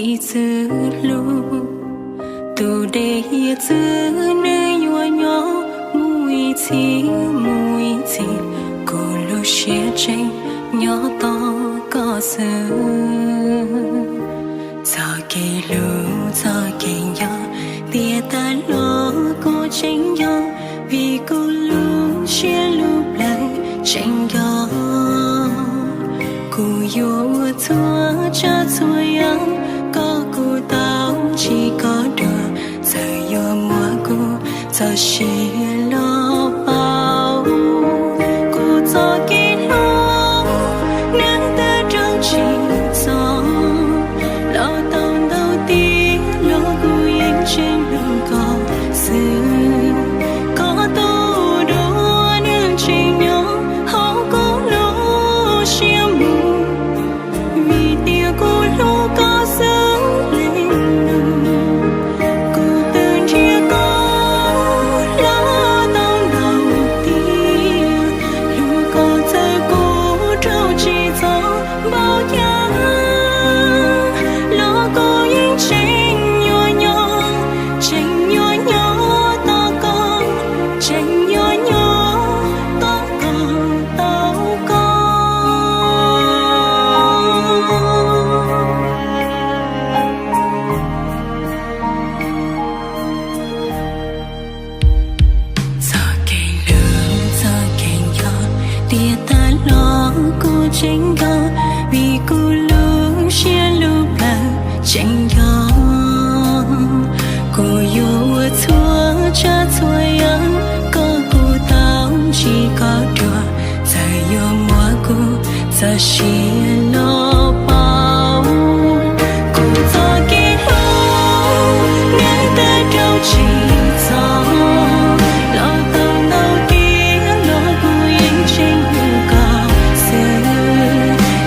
ib txwm hlub. Tus dej hiav txwv nws yuav nyob mus ib txhis mus ib txhis, kuv lub siab tseem nyob tos koj xwb. Txoj kev hlub txoj kev nco, tiam tas los kuv tseem nco, vim kuv lub siab lub plawv tseem nco. Kuv yuav ua txhua tsav txhua yam, kom kuv tau ntsib koj dua, txawm yuav muab kuv txoj sia los pauv. Kuv txoj kev hlub, nws twb raug tsim txom, los tau ntau tiam los kuv yeej tseem hlub koj xwb. Koj tus duab nws tseem nyob hauv kuv lub siab mus, vim tias kuv hlub koj xwb li lus. Kuv twb nrhiav koj los tau ntau tiam, hlub koj txawm kuv raug tsim txom npaum cas, los kuv yeej tseem nyuaj nyob, tseem nyuaj nyob tos koj, tseem nyuaj nyob tos koj, tos koj. Txoj kev hlub txoj kev nco, tiam tas los kuv tseem nco, vim kuv lub siab lub plawv tseem nco. Kuv yuav ua txhua tsav txhua yam, kom kuv tau ntsib koj dua, txawm yuav muab kuv txoj sia los pauv. Kuv txoj kev hlub, nws twb raug tsim txom, los tau ntau tiam los kuv yeej tseem hlub koj xwb.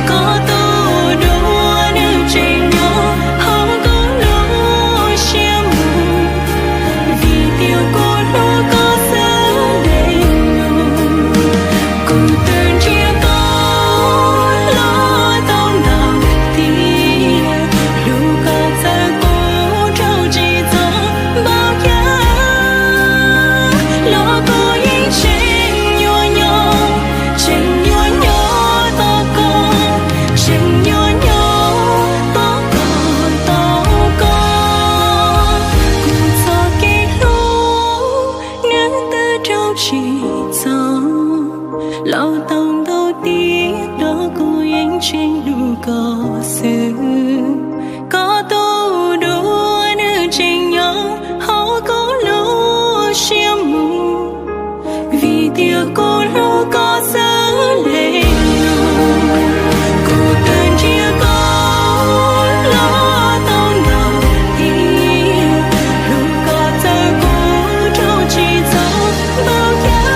Koj tus duab nws tseem nyob hauv kuv lub siab mus, vim tias kuv hlub koj xwb li lus. Kuv twb nrhiav koj los tau ntau tiam, hlub koj txawm kuv raug tsim txom npaum cas, los kuv yeej tseem nyuaj nyob, tseem nyuaj nyob tos koj, tseem nyuaj nyob tos koj, tos koj. Kuv txoj kev hlub, nws twb raug tsim txom, los tau ntau tiam los kuv yeej tseem hlub koj xwb. Koj tus duab nws tseem nyob hauv kuv lub siab mus, vim tias kuv hlub koj xwb li lus. Kuv twb nrhiav koj los tau ntau tiam, hlub koj txawm kuv raug tsim txom npaum cas,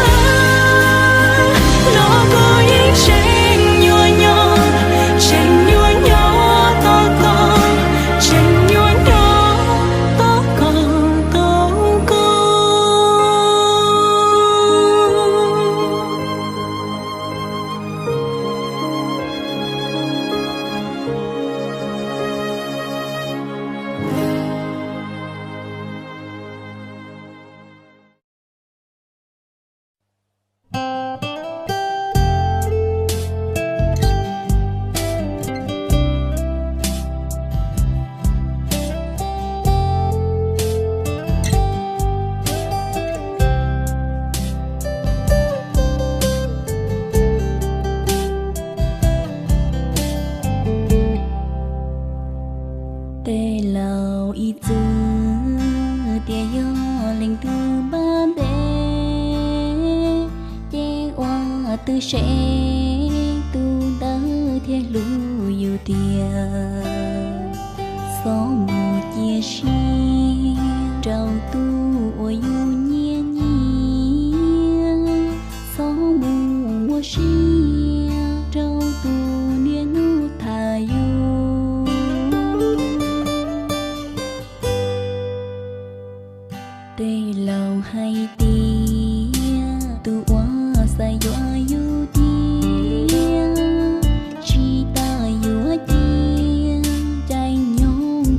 los kuv yeej tseem nyuaj nyob, tseem nyuaj nyob tos koj, tseem nyuaj nyob tos koj, tos koj. Tej laus ib txwm tias yog leej twg npaj npe, ces ua tub se tus ntawd thiaj hlub yus tiag. Txhob mus cia siab rau tus uas yus nyiam nyiam, txhob mus muaj siab rau tus niaj hnub tham yus. Tej laus hais tias tus uas xav yuav yus tiag, tsis tas yuav cia caij nyoog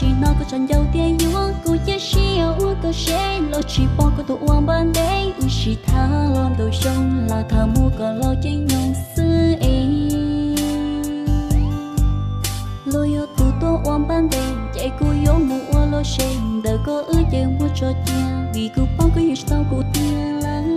Tsis hnov koj txhos ncauj tias yuav kuv cia siab ua koj seb, los tsis pom koj tus ua npab ntej wb sib tham los ntau xyoo, lam tham muab koj los ceeb nyoog xwb es. Luag yog tus tuaj ua npab ntej ces kuv yuav mus ua los seb, ntawm koj wb ces muab tso cia, vim kuv paub koj yuav tsis tau kuv tiag lawm.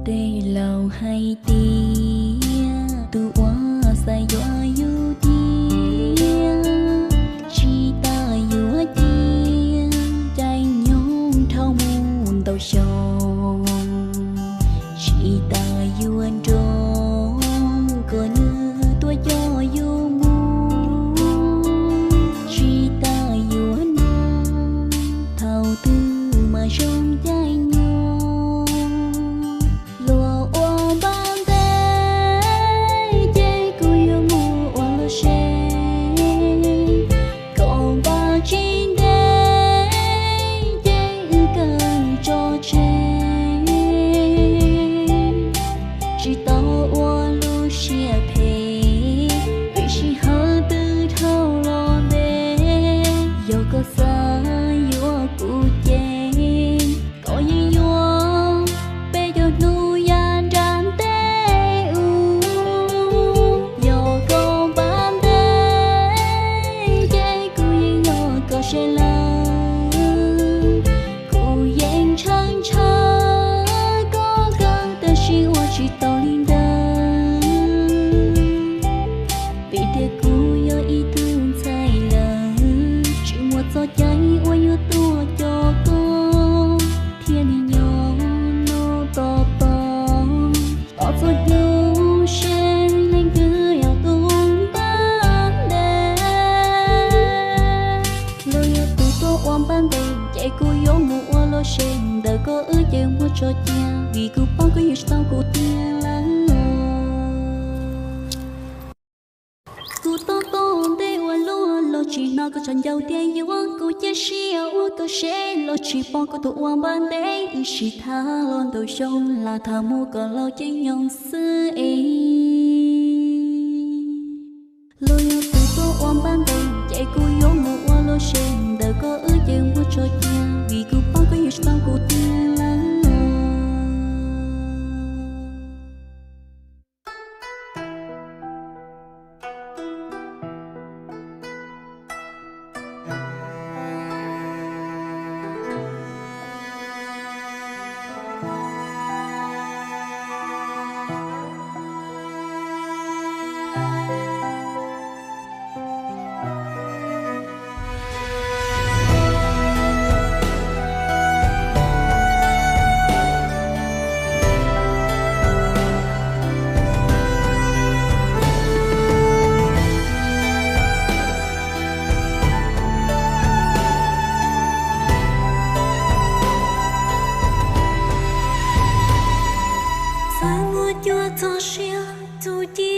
Tej laus hais tias tus uas xav yuav yus tiag, tsis tas yuav cia caij nyoog dhau mus ntau xyoo, tsis tas yuav nrog koj nws tuaj coj yus mus, tsis tas yuav nug thaum twg mas zoo caij nyoog. Luag ua npab ntej ces kuv yuav mus ua los seb, koj npaj tsis ntev ces wb kawg tso tseg. Tsis tau ua lub siab phem, vim sij hawm twb dhau los ntev. Yog koj xav yuav kuv ces koj yeej yuav peb caug hnub yav nram ntej ub. Yog koj npaj ntej ces kuv yeej yog koj seb lawm. Kuv yeej ntshaw ntshaw koj kawg tab sis ua tsis tau li ntawd. Vim tias kuv yog ib tug ntxhais lawm, tsis muaj txoj cai uas yuav tuaj coj koj thiaj li nyob no tos tos. Tos txog hnub seb leej twg yog tus npaj ntej. Luag yog tus tuaj ua npab ntej ces kuv yuav mus ua los seb, ntawm koj wb ces muab tso cia, vim kuv paub koj yuav tsis tau kuv tiag lawm. Kuv tob tob ua ntej ua luaj los tsis hnov koj txhos ncauj tias yuav kuv cia siab ua koj seb, los tsis pom koj tus ua npab ntej wb sib tham los ntau xyoo, lam tham muab koj los ceeb nyoog xwb es. Luag yog tus tuaj ua npab ntej ces kuv yuav mus ua los seb, ntawm koj wb ces muab tso cia, vim kuv paub koj yuav tsis tau kuv tiag lawm. Txawm muaj cuab txoj sia, tus ci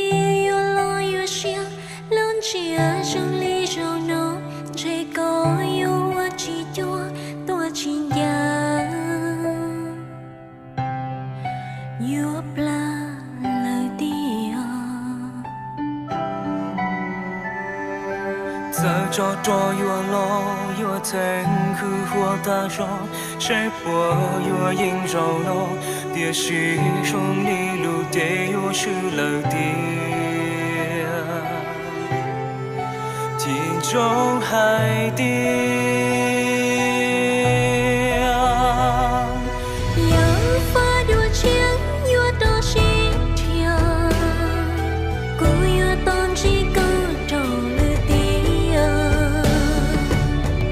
yuav los yuav siab, lub ntsiab zoo li zaum no, ntshe koj yuav ua tsis cuag, tuaj tsis ncaj, yuav plab lawm tiag. Txawm tsov rog yuav los yuav txheeb khwv huam tag zog, seb puas yuav yeej zaum no, tiam sis zoo li lus ces yuav swb lawm tiag. Cim ntsoov hais tias, yog faj dua tshiab yuav rau sib nrhiav, kuv yuav tau ntsib koj rau lwm tiam.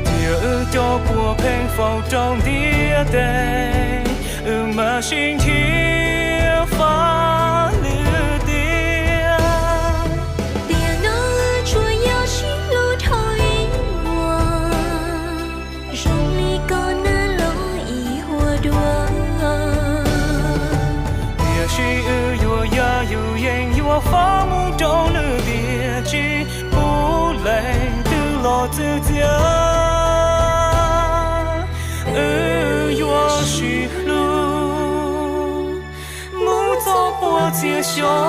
Tiam wb cov puas pheej faus rau ntiaj teb, wb mam sib nrhiav faj lwm tiam. Tiam no wb tsuas yog sib hlub dhau ib hmos, zoo li koj nab los ib huam dua. Tsis wb yuav yaj yus yeej yuav faub mus rau lwm tiam, tsis pub leej twg los txwv txiav. Wb yuav sib hlub mus txog puag txhia xyoo.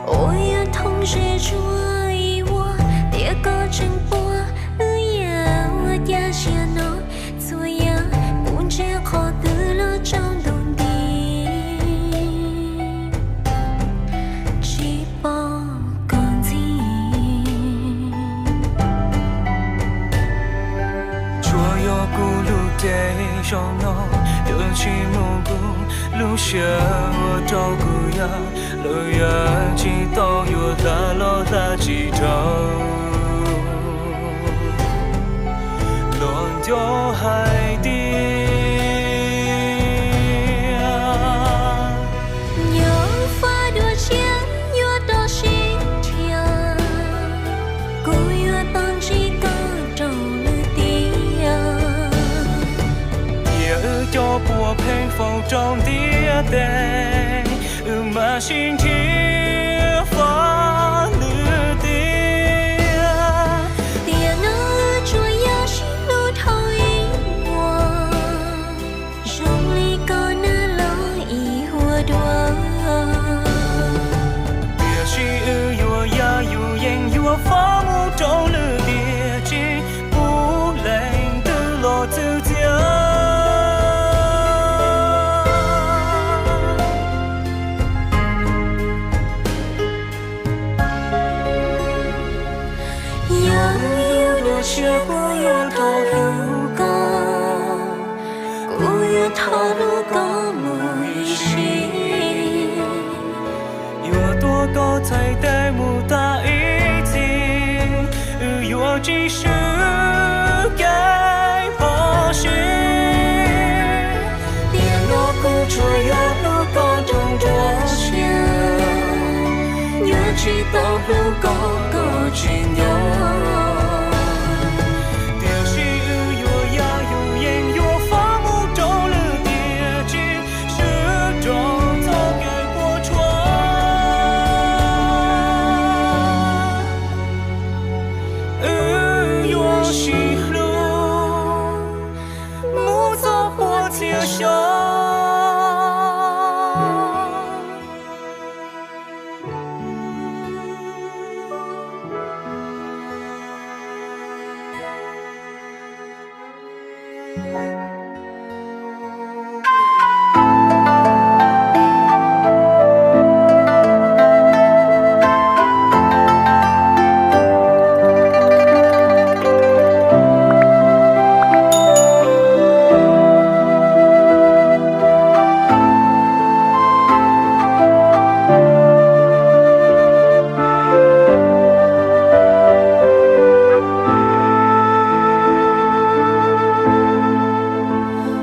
Uas yog thooj ze zuag ib vuag, tiam koj tseem puag wb yam ua cas sia no. Txhua yam kuv ntsia qhov twg los tsaus ntuj nti, tsis pom koj ntxiv. Tsuas yog kuv lub cev zoo no, yuav tsis mus kuv lub siab ua rau kuv yam, lawv yam tsis tau yuav hla los hla tsis dhau. Los nco hais tias nyob fab dua tshiab yuav rau sib nrhiav, kuv yuav tau ntsib koj rau lwm tiam. Tiam wb cov puas pheej faus rau ntiaj teb, wb mam sib nrhiav fab lwm tiam. Tiam no wb tsuas yog sib hlub dhau ib vuag, zoo li koj nab los ib vuag dua. Tiam sis wb yuav yaj yus yeej yuav faub mus rau lwm tiam, tsis pub leej twg los txwv txiav. Yog wb yuav dua tshiab kuv yuav tau hlub koj, kuv yuav tau hlub koj mus ib sim. Yuav tuav koj txhais tes mus tas ib txhis, wb yuav tsis swb kev pom sib. Tiam no kuv tsuas yog hlub koj nrog nruab siab, yuav tsis tau hlub koj koj tsis nco. Tiam sis wb yuav yaj yus yeej yuav faub mus rau lwm tiam, tsis swb rau txoj kev puas tsuaj. Wb yuav sib hlub mus txog puag txhia xyoo.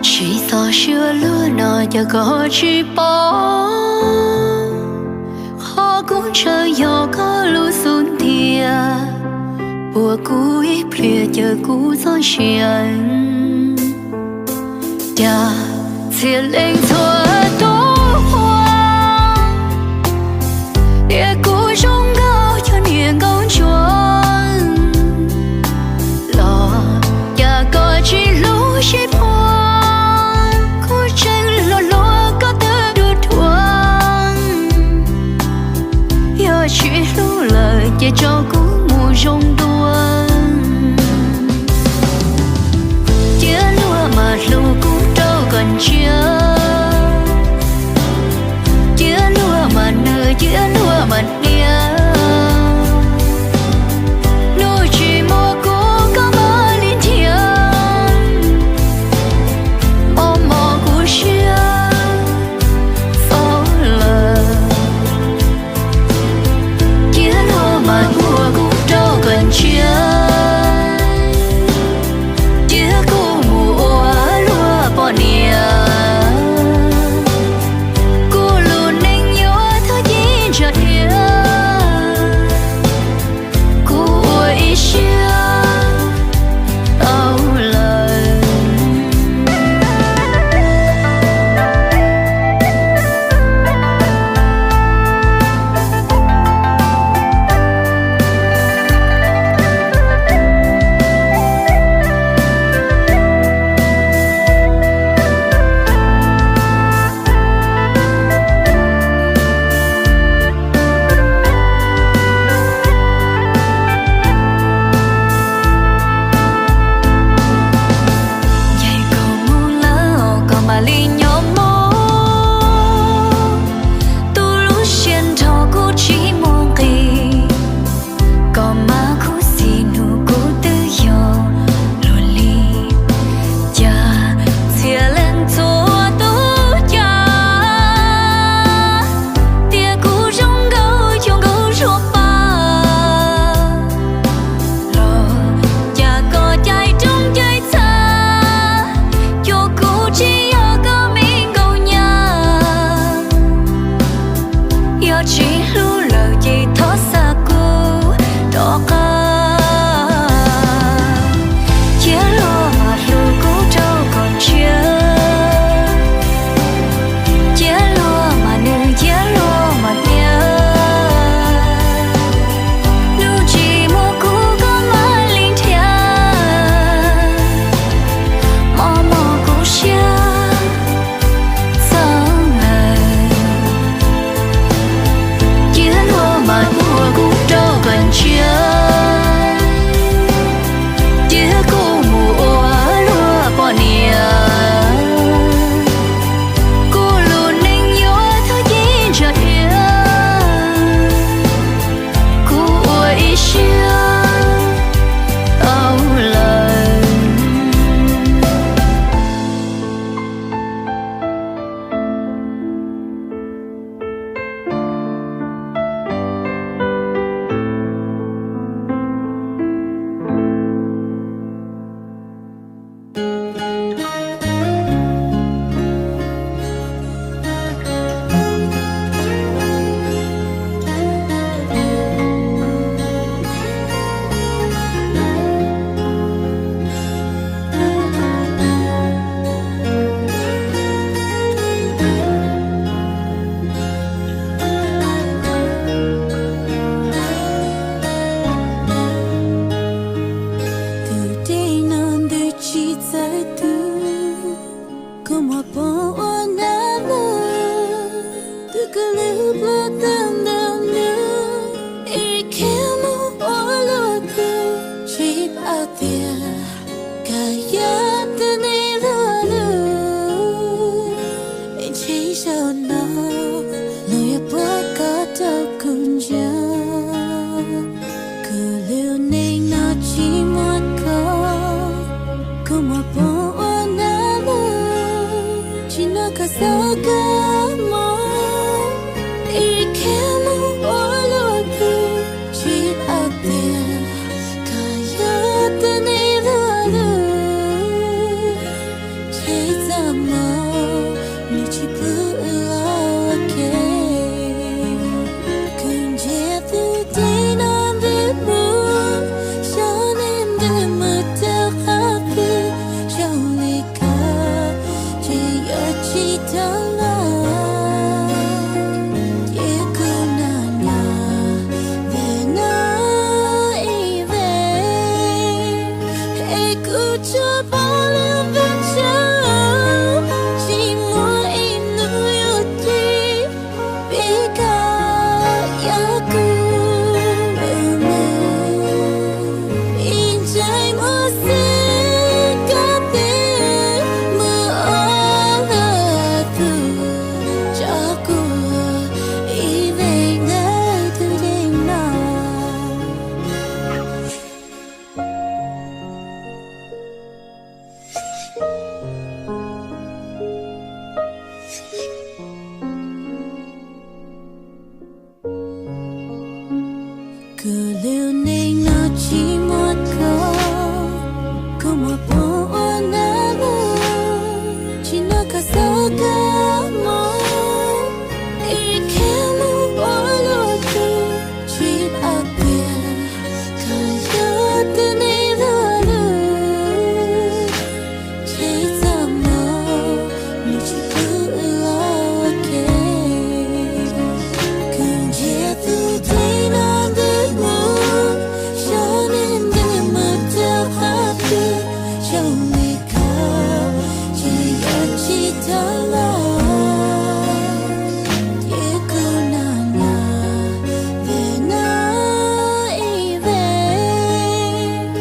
Tsis txog sij hawm luag no cas koj tsis paub, qhov kuv ntshaw yog koj lub xub ntiag, puag kuv ib pliag caw kuv txoj sia. Cas txhia leej txhua tus qhuas tias kuv zoo nkauj cov niam nkauj ntsuag, los cas koj tsis hlub sib puag, kuv tseem hluas hluas koj twb dua dhuav. Yog tsis hlub lawm ces tso kuv mus zoo dua. Cia luag mas hlub kuv rau kom ntsiag, cia luag mas nws cia luag mas hnia. Hnub tsis muaj kuv koj mam li nthias, mos mos kuv siab faus lawm. Cia luag mas ua kuv rau kom ntsiag, cia kuv mus ua luag poj niam. Kuv lub neej no tsis muaj koj, kuv muaj phooj ua nab lug, tsis nrog koj xav koj mob, ib khib lub ua luaj tug, tsis paub tias koj yog tus neeg luaj lug, ces txaj muag, nws tsis pub wb los ua ke. Kuv ntsia tus dej no ntws mus, saib nws ntws mus rau qhov twg, zoo li koj tsis yog tsis tau los, ces kuv no no, ves no ib ves.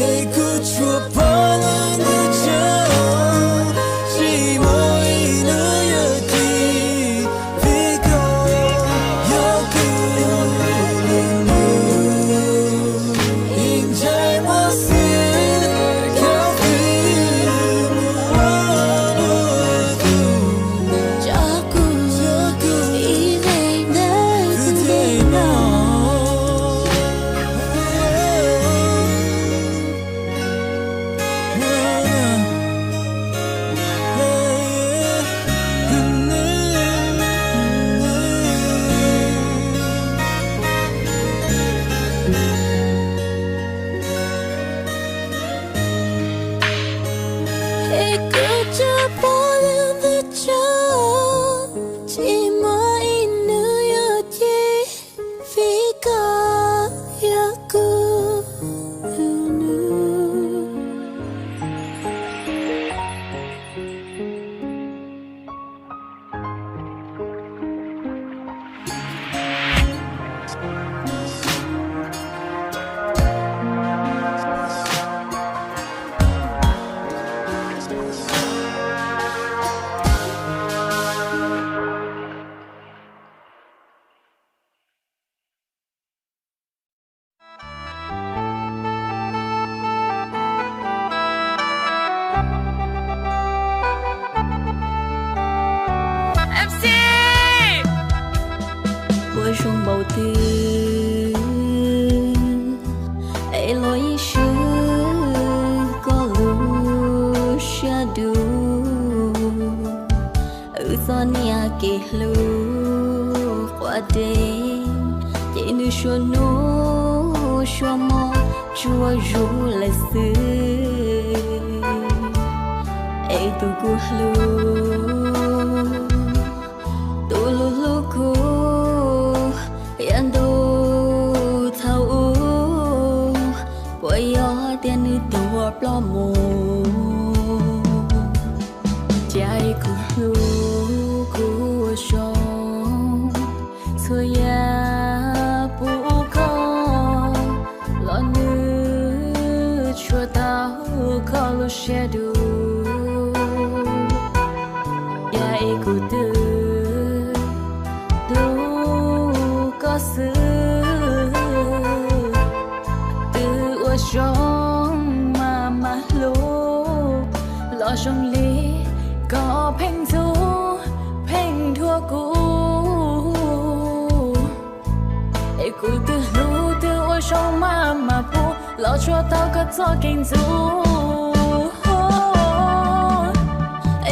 Es kuv tsuas pom leej twg tsaug, tsis muaj ib hnub yuav ci, vim koj yog kuv lub nus, ib ntsais muag xwb, koj twb mus ua luaj tug, tso kuv ib leeg ntawm tus dej no. Es kuv tsuas pom leej twg tsaug, tsis muaj ib hnub yuav ci, vim koj yog kuv lub nus. Ua zoo npaum twg es los yeej swb koj lub siab dub. Wb txoj niam kev hlub quav dej, ces nws suav hnub suav hmo tsuas zuj lawm xwb. Es tus kuv hlub, tus hlub hlub kuv yav ntuj thaum ub, puas yog tias nws tuag ploj mus? Cas es kuv hlub kuv ua zoo, txhua yam pub koj los nws tsuas tau koj lub siab dub. Cas es kuv twb hlub koj xwb, twb ua zoo maj mam hlub los zoo li koj pheej ntxub pheej dhuav kuv. Es kuv twb hlub twb ua zoo maj mam pub los tsuas tau koj txoj kev ntxub.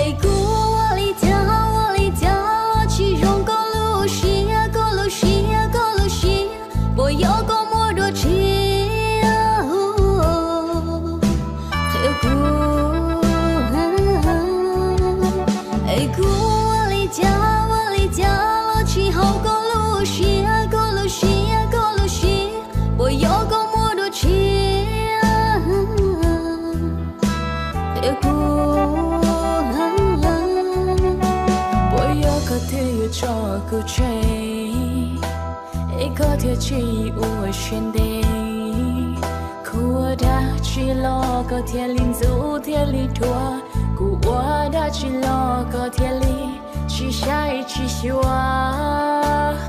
Es kuv ua li cas ua li cas los tsis zoo koj lub siab, koj lub siab, koj lub siab, puas yog koj muaj dua tshiab? Qhia kuv, es kuv ua li cas ua li cas los tsis haum koj lub siab, koj lub siab, koj lub siab, puas yog koj muaj dua tshiab? Qhia kuv, puas yog koj twb yuav tso kuv tseg, es koj thiaj tsis ua siab ntev? Kuv ua dab tsi los koj thiaj li ntxub thiaj li dhuav? Kuv ua dab tsi los koj thiaj li tsis saib tsis xyuas?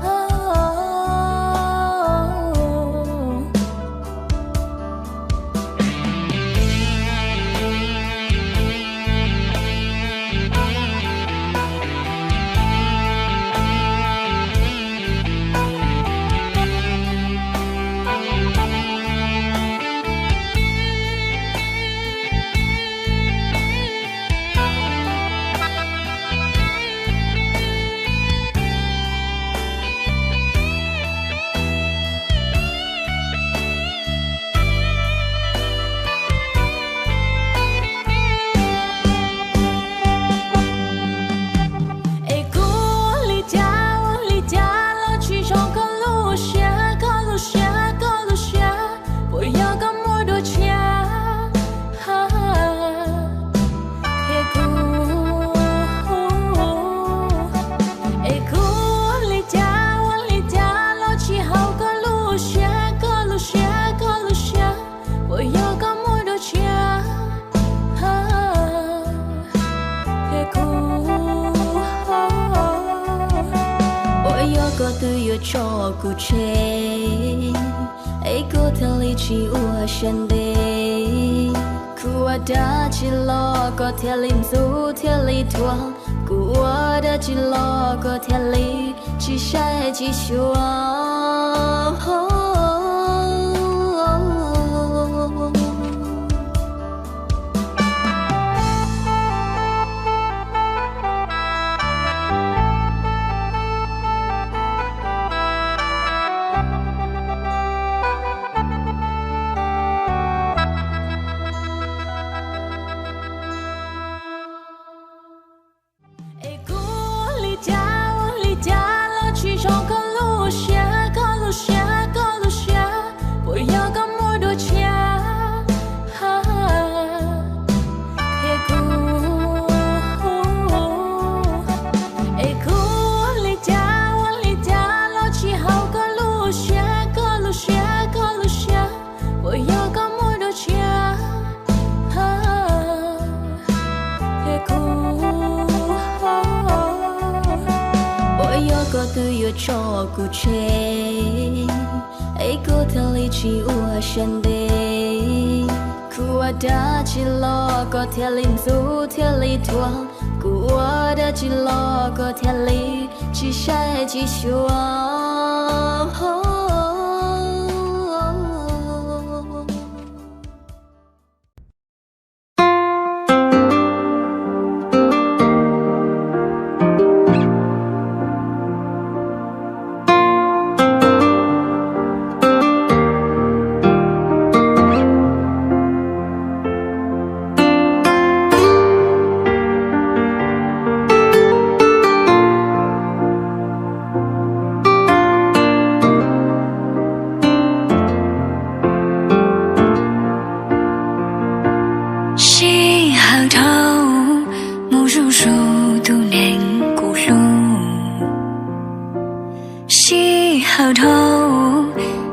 tso kuv tseg, es kuv thiaj li tsis ua siab ntev. Kuv ua dab tsi los koj thiaj li ntxub thiaj li thuam, kuv ua dab tsi los koj thiaj li tsis saib tsis xyuas. Es kuv ua li cas ua li cas los tsis zoo koj lub siab, koj lub siab, koj lub siab, puas yog koj muaj dua tshiab? Thiab kuv, es kuv ua li cas ua li cas los tsis haum koj lub siab, koj lub siab, koj lub siab, puas yog koj muaj dua tshiab? Thiab kuv, puas yog koj twb yuav tso kuv tseg, es kuv thiaj li tsis ua siab ntev. Kuv ua dab tsi los koj thiaj li ntxub thiaj li thuam, kuv ua dab tsi los koj thiaj li tsis saib tsis xyuas. Sij hawm dhau mus zuj zus tus neeg kuv hlub. Sij hawm dhau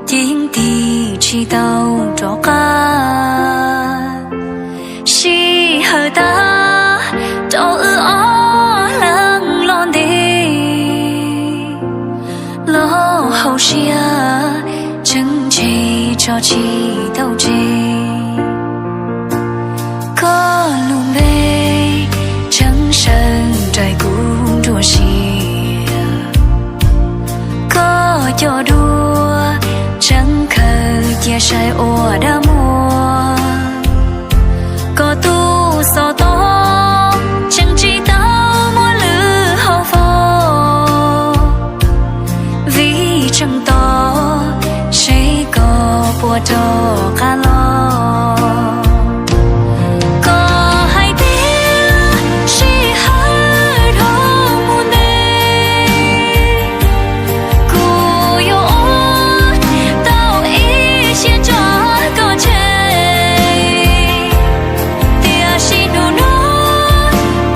ces yeej tig tsis tau rov qab. Sij hawm tag rau wb ob leeg los ntev, los hauv siab tseem ntshe tso tsis tau tseg. Koj lub npe tseem sawv nraim kuv nruab siab, koj cov duab tseem khaws cia saib ua dab muag. Koj tus xov tooj tseem tsis tau muaj lwm hauv fo, vim tseem tos seb koj puas rov qab los. Koj hais tias sij hawm dhau mus ntev, kuv yuav ua tau ib siab tso koj tseg. Tiam sis hnub no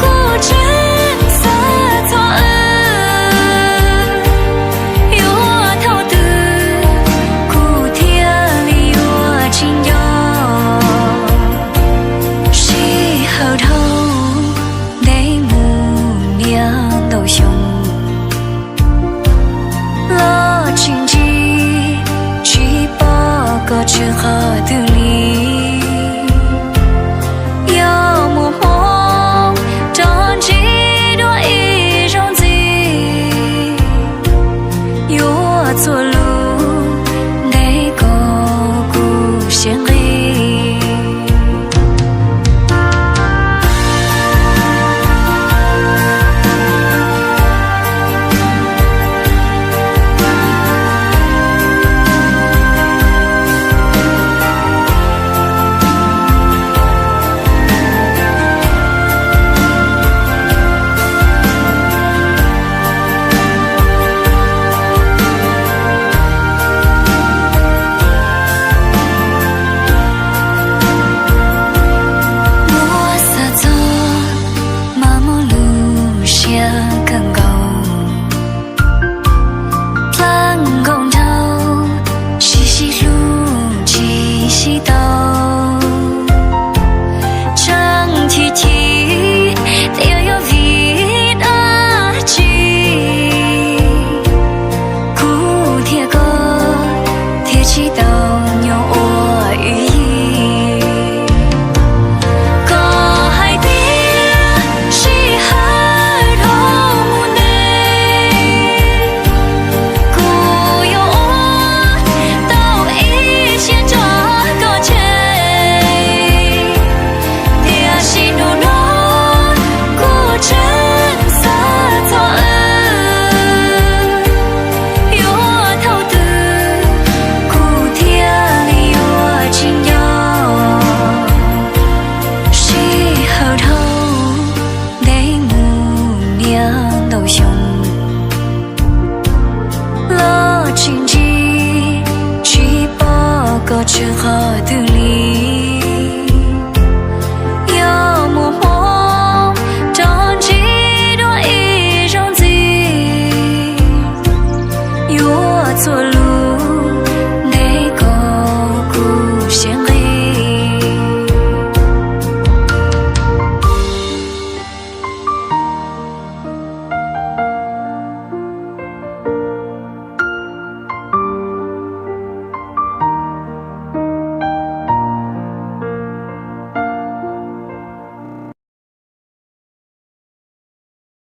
kuv tseem xav txog wb, yuav thaum twg kuv thiaj li yuav tsis Tseem qhov